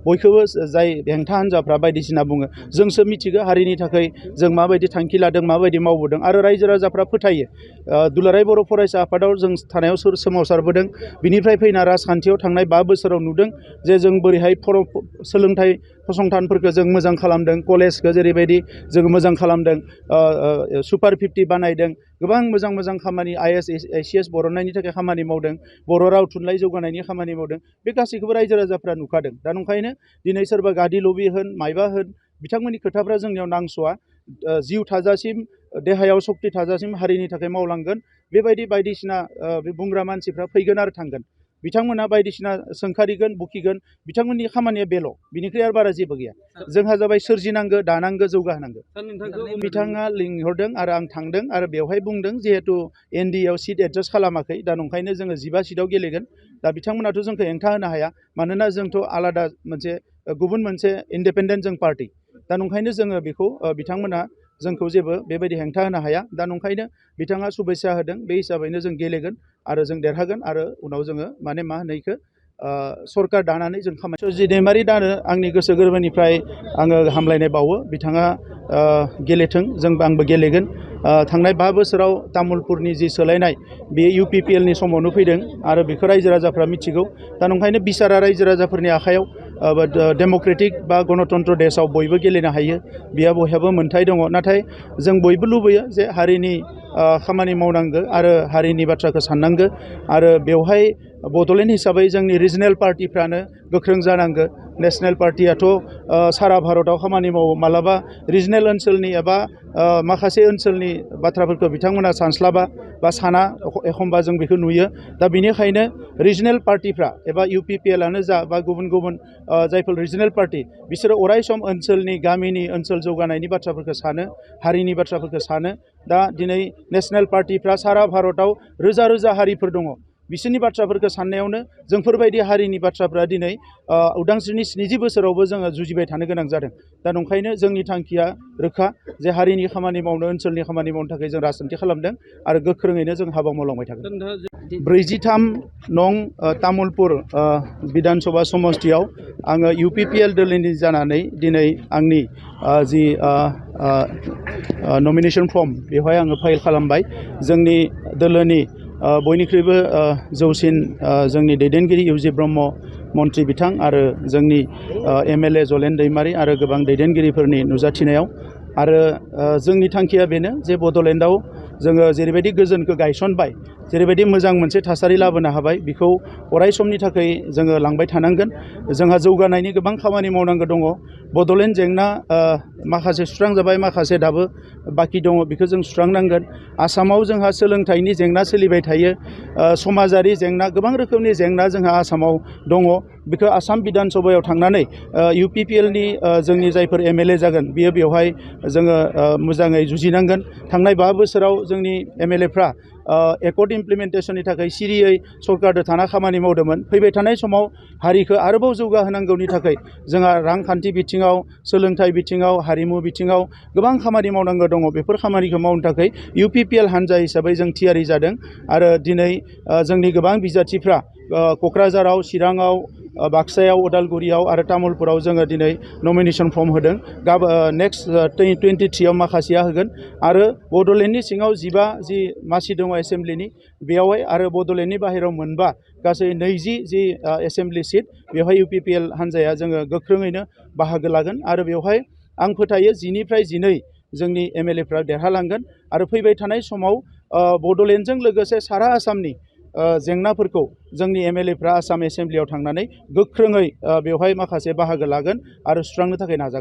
बयखौबो जाय हेंथा हान्जाफ्रा बायदिसिना बुङो जोंसो मिथिगौ हारिनि थाखाय जों माबायदि थांखि लादों माबायदि मावबोदों आरो रायजो राजाफ्रा फोथायो दुलाराय बर' फरायसा आफादाव जों थानायाव सोमावसारबोदों बिनिफ्राय फैना राजखान्थियाव थांनाय 5 बोसोराव नुदों जे जों बोरैहाय सोलोंथाइ फसंथानफोरखौ जों मोजां खालामदों कलेजखौ जेरैबायदि जों मोजां खालामदों सुपार 50 बानायदों गोबां मोजां खामानि IAS ACS बरननायनि थाखाय खामानि मावदों बर' राव थुनलाइ जौगानायनि खामानि मावदों बे गासैखौबो रायजो राजाफ्रा नुखादों दा नंखायनो दिनै सोरबा गादि लबि होन मायबा होन बिथांमोननि खोथाफ्रा जोंनियाव नांस'आ जिउ थाजासिम देहायाव सक्ति थाजासिम हारिनि थाखाय मावलांगोन बेबायदि बायदिसिना बे बुंग्रा मानसिफ्रा फैगोन आरो थांगोन बिथांमोना बायदिसिना सोंखारिगोन बुखिगोन बिथांमोननि खामानिया बेल' बिनिख्रुइ आरो बारा जेबो गैया जोंहा जाबाय सोरजिनांगौ दानांगौ जौगाहोनांगौ बिथाङा लिंहरदों आरो आं थांदों आरो बेवहाय बुंदों जिहेतु NDA आव सिट एडजास्ट खालामाखै दा नंखायनो जोङो 15 सिटआव गेलेगोन दा बिथांमोनाथ' जोंखौ हेंथा होनो हाया मानोना जोंथ' आलादा गुबुन मोनसे इन्डिपेन्डेन्ट जों पार्टि दा नंखायनो जोङो बेखौ बिथांमोना जोंखौ जेबो बेबायदि हेंथा होनो हाया दा नंखायनो बिथाङा शुभेच्छा होदों बे हिसाबैनो जों गेलेगोन आरो जों देरहागोन आरो उनाव जोङो मा होनो इखो सरकार दानानै जों खामानि सुजि दैमारि दानो आंनि गोसो गोरबोनिफ्राय आङो हामलायनाय बावो बिथाङा गेलेथों आंबो गेलेगोन थांनाय 5 बोसोराव तामुलपुरनि जि सोलायनाय बे UPPL नि समावनो फैदों आरो बेखौ रायजो राजाफ्रा मिथिगौ दा नंखायनो बिसारा रायजो राजाफोरनि आखायाव डेम'क्रेटिक बा गणतन्त्र देशआव बयबो गेलेनो हायो बेहा बयहाबो मोन्थाय दङ नाथाय जों बयबो लुबैयो जे हारिनि खामानि मावनांगौ आरो हारिनि बाथ्राखौ साननांगौ आरो बेवहाय बड'लेण्ड हिसाबै जोंनि रिजनेल पार्टिफ्रानो गोख्रों जानांगौ नेशनेल पार्टियाथ' सारा भारतआव खामानि मावो मालाबा रिजनेल ओनसोलनि एबा माखासे ओनसोलनि बाथ्राफोरखौ बिथांमोना सानस्लाबा बा साना एखमबा जों बेखौ नुयो दा बेनिखायनो रिजनेल पार्टिफ्रा एबा UPPL आनो जा बा गुबुन जायफोर रिजनेल पार्टि बिसोरो अराय सम ओनसोलनि गामिनि ओनसोल जौगानायनि बाथ्राफोरखौ सानो हारिनि बाथ्राफोरखौ सानो दा दिनै नेशनेल पार्टिफ्रा सारा भारतआव रोजा हारिफोर दङ बिसोरनि बाथ्राफोरखौ साननायावनो जोंफोरबायदि हारिनि बाथ्राफ्रा दिनै उदांस्रिनि 70 बोसोरावबो जोङो जुजिबाय थानो गोनां जादों दा नंखायनो जोंनि थांखिया रोखा जे हारिनि खामानि मावनो ओनसोलनि खामानि मावनो थाखाय जों राजखान्थि खालामदों आरो गोख्रोङैनो जों हाबा मावलांबाय थागोन 43 नं तामुलपुर बिधान सभा समष्टियाव आङो UPPL दोलोनि जानानै दिनै आंनि जि नमिनेशन फर्म बेवहाय आङो फाइल खालामबाय जोंनि दोलोनि बयनिख्रुइबो जौसिन जोंनि दैदेनगिरि UG ब्रह्म मन्त्रि बिथां आरो जोंनि MLA जलेन दैमारि आरो गोबां दैदेनगिरिफोरनि नुजाथिनायाव आरो जोंनि थांखिया बेनो जे बड'लेण्डआव जोङो जेरैबायदि गोजोनखौ गायसनबाय जेरैबायदि मोजां मोनसे थासारि लाबोनो हाबाय बेखौ अराय समनि थाखाय जोङो लांबाय थानांगोन जोंहा जौगानायनि गोबां खामानि मावनांगौ दङ बड'लेण्ड जेंना माखासे सुस्रांजाबाय माखासे दाबो बाखि दङ बेखौ जों सुस्रांनांगोन आसामाव जोंहा सोलोंथाइनि जेंना सोलिबाय थायो समाजारि जेंना गोबां रोखोमनि जेंना जोंहा आसामाव दङ बेखौ आसाम बिधान सभायाव थांनानै UPPL नि जोंनि जायफोर MLA जागोन बियो बेवहाय जोङो मोजाङै जुजिनांगोन थांनाय 5 बोसोराव जोंनि MLAफ्रा एकर्ड इमप्लिमेन्टेसननि थाखाय सिरियै सरकारजों थाना खामानि मावदोंमोन फैबाय थानाय समाव हारिखौ आरोबाव जौगाहोनांगौनि थाखाय जोंहा रांखान्थि बिथिङाव सोलोंथाइ बिथिङाव हारिमु बिथिङाव गोबां खामानि मावनांगौ दङ बेफोर खामानिखौ मावनो थाखाय UPPL हान्जा हिसाबै जों थियारि जादों आरो दिनै जोंनि गोबां बिजाथिफ्रा क'क्राझाराव चिराङाव बाक्सायाव उदालगुरियाव आरो तामुलपुराव जोङो दिनै नमिनेशन फर्म होदों नेक्स्ट 23 आव माखासेया होगोन आरो बड'लेण्डनि सिङाव 15 जि मासि दङ एसेम्ब्लिनि बेयावहाय आरो बड'लेण्डनि बाहेरायाव मोनबा गासै 20 जि एसेम्ब्लि सिट बेवहाय UPPL हान्जाया जोङो गोख्रोङैनो बाहागो लागोन आरो बेवहाय आं फोथायो 10 निफ्राय 12 जोंनि MLAफ्रा देरहालांगोन आरो फैबाय थानाय समाव बड'लेण्डजों लोगोसे सारा आसामनि जेंनाफोरखौ जोंनि MLAफ्रा आसाम एसेम्ब्लियाव थांनानै गोख्रोङै बेवहाय माखासे बाहागो लागोन आरो सुस्रांनो थाखाय नाजागोन